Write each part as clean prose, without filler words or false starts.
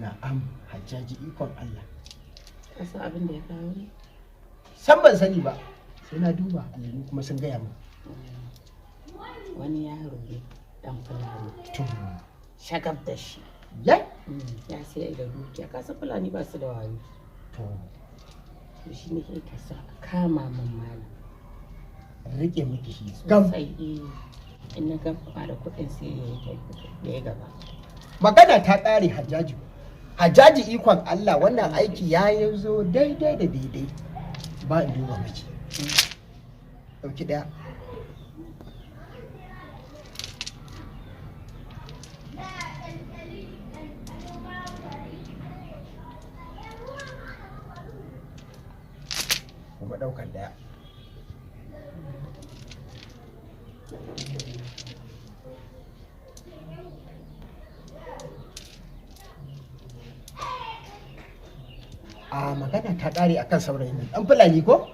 Na'am, Hajjaji, ikon Allah. Ka san abin da ya kawo ni? San ban sani ba, sai na duba aljanu kuma sun gaya min. Wani yaro ne dan Fulani. To. Shagab da shi. Ya. Ya sai da dukiya. Ka san Fulani ba su da wayo. To. To shi ne ke son a kama min malam. Rike miki shi gam. Sosai, eh. In na gama da kuɗin sai ya yi ya yi gaba. Magana ta ƙare, Hajjaji. Hajjaji, ikon Allah, wannan aiki ya yi zo daidai da daidai. Ba in duba miki. Ɗauki ɗaya. Kuma ɗaukar ɗaya. A magana ta ƙare akan saurayin nan ɗan Fulani ko?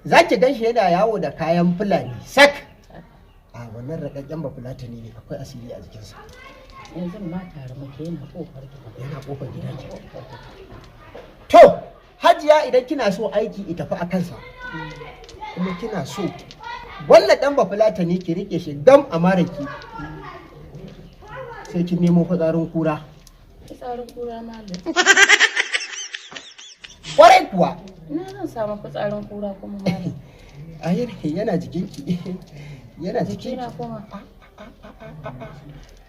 Za ki gan shi yana yawo da kayan Fulani sak. A wannan raƙaƙƙen ba Fulatani ne, akwai asiri a jikinsa. Yanzu ma tare muke, yana kofar gida. Yana kofar gida Yana ke. kofar gida. To, Hajiya, idan kina so aiki i tafi a kansa, kuma kina so wannan ɗan Bafulatani ki rike shi gam a maraki, sai kin nemo fitsarin kura. Fitsarin kura, malam? Kwarai kuwa. Ina zan samu fitsarin kura kuma, malam? Ai yana jikinki. Yana jikinki. Jikina kuma?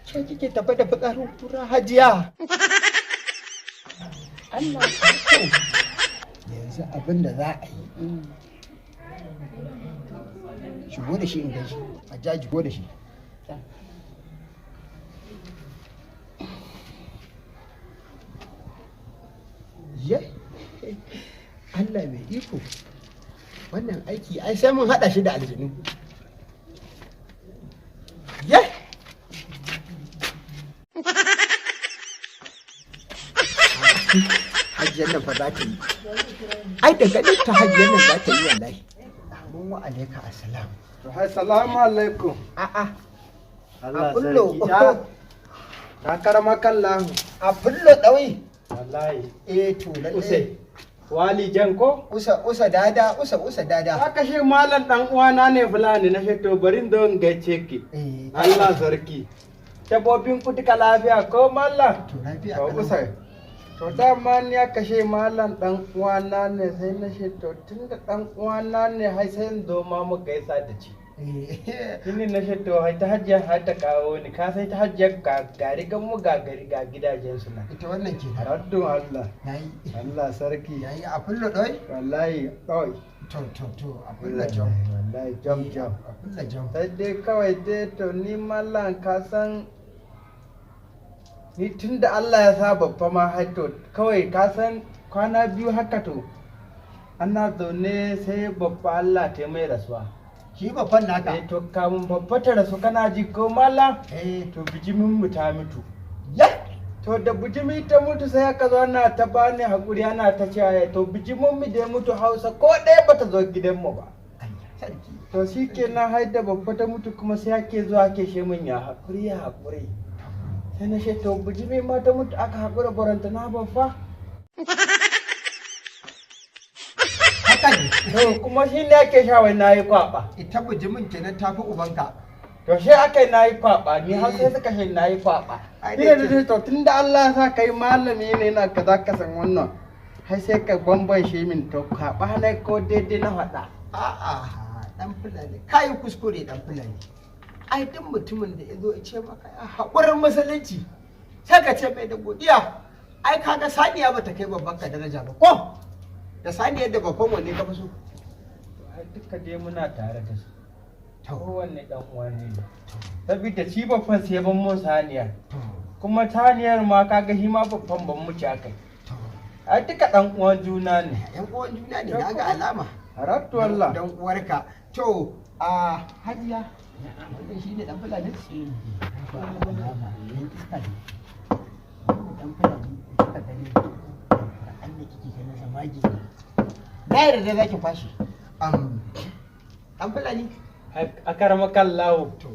Ke kike tafi da fitsarin kura, Hajiya. Allah. To, yanzu abin da za a yi. Shigo da shi in gaishe. Hajjaji, shigo da shi. Ta. Ye, Allah mai iko. Wannan aiki ai sai mun haɗa shi da aljanu. Ye! Hajiyar nan fa za ta yi. Ai da ganin ta hajiyar nan za ta yi wallahi. Amin wa alaika assalam. To hai, salamu alaikum. A'a, Allah a fullo. sarki. Ya. Ta karama kallahu. A fullo ɗauyi. Wallahi. Eh to lalle. Use. Wali jan ko? Usa usa dada, usa usa dada. Ta kashe malam dan uwana ne Fulani, na to bari in zo in gaishe ki. Eh, Allah sarki. Dabobin ku duka lafiya ko, mallam? To lafiya To kalau. usai. To dama ni ya kashe malam dan uwana ne, sai na ce to tunda dan uwana ne hai sai in zo ma mu gaisa da ci. Eh, Shine na ce to hai ta hajjiya har ta kawo ni, ka sai ta hajjiya ga gari gan mu ga gari ga gidajen su nan. Ita wannan kenan. Raddun Allah. Yayi. Allah sarki. Yayi a fullo ɗoi? Wallahi ɗoi. To to, a fulla jam. Wallahi jam jam. A fulla jam. Sai dai kawai dai to ni mallam ka san ni tun da Allah ya sa babba ma har to kawai ka san kwana biyu haka to ana zaune sai babba Allah ta mai rasuwa. Shi babban naka. Eh to kamun babba ta rasu, kana ji ko, mallam? Eh. To bijimin mu ta mutu. Ya. To da bijimi ta mutu sai aka zo ana ta bani hakuri, ana ta cewa to bijimin mu da ya mutu Hausa ko ɗaya bata zo gidanmu ba. Allah sarki. To shi kenan har da babba ta mutu kuma sai ake zuwa ake she min ya hakuri ya hakuri. Sai na she to bijimi ma ta mutu aka hakura, baranta na babba. Haka ne. To kuma shi ne ake sha wai nayi kwaba. Ita bujimin kenan tafi ubanka. To shi aka yi nayi kwaba, ni har sai suka she nayi kwaba. Ai, Ni da dai na ce to tunda Allah ya sa kai malami ne na ka za ka san wannan. Har sai ka bambance min to kwaba na ko daidai na faɗa. A'a, dan Fulani. Kayi kuskure, dan Fulani. Ai duk mutumin da ya zo ya ce maka ya haƙurin musulunci, sai ka ce mai da godiya. Ai kaga saniya bata kai babban ka daraja ba ko? Da saniyar da babban, wanne ka fi so? To ai duka dai muna tare da su. To. Kowanne dan uwa ne. Saboda shi babban sai ban mun saniyar. To. Kuma saniyar ma kaga shi ma babban ban mu ci akai. To. Ai duka dan uwan juna ne. Yan uwan juna ne, na ga alama. Harattu Allah. Dan uwarka. To, a Hajiya, wannan shi ne dan Fulani? Shi ne. Ba alama, yan iska ne. Wannan dan Fulani da kika gani, Qur'an da kike ganin sa magi ne. Na yarda zaki kwashe. Dan Fulani. A karama kallahu. To,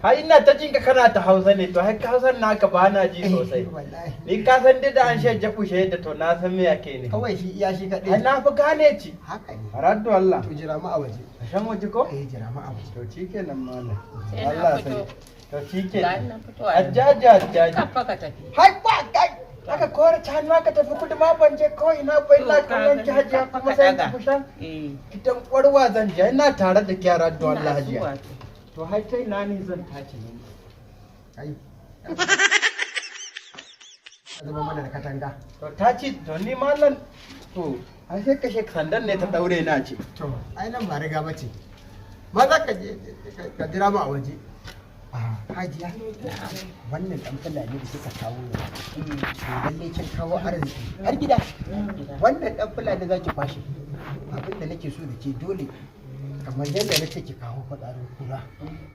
Har ina ta jinka kana ta Hausa ne, to har ka Hausan naka ba na ji sosai. Wallahi. Ni ka san dai da an shan jabu shaida, to na san me yake ne. Kawai shi iya shi Har kaɗai. na fi gane ci. Haka ne. Raddu Allah. To, jira mu a waje. A shan waje ko? Eh, jira mu a waje. To shikenan, malam. Sai na Allah fito. sai. To Ga shikenan. nan fitowa yanzu. Hajjaji, Hajjaji. Kafa ka tafi. Hai ba kai. Aka kore ta hannu aka tafi kudu ma ban je ko ina ba, ina To, ka kallon ki gani, Hajiya, kafa kuma ka sai daga. tafi shan. Eh. Gidan kwarwa zan je, ina tare da kyara da Ina Allah, Hajiya. zuwa to. To har ta ina ne zan tace ne? Ai. Zama mana da katanga. To ta ce to ni malam, to ai sai kashe sandan ne ta daure na ce. To, ai nan ba riga bace. Maza ka je ka jira mu a waje. Ah, Hajiya, wannan dan Fulani da kika kawo yau. To lalle kin kawo arziki har gida. Wannan dan Fulani zaki kwashe. Abin da nake so da ke, dole kamar yadda nace ki kawo fitsarin kura.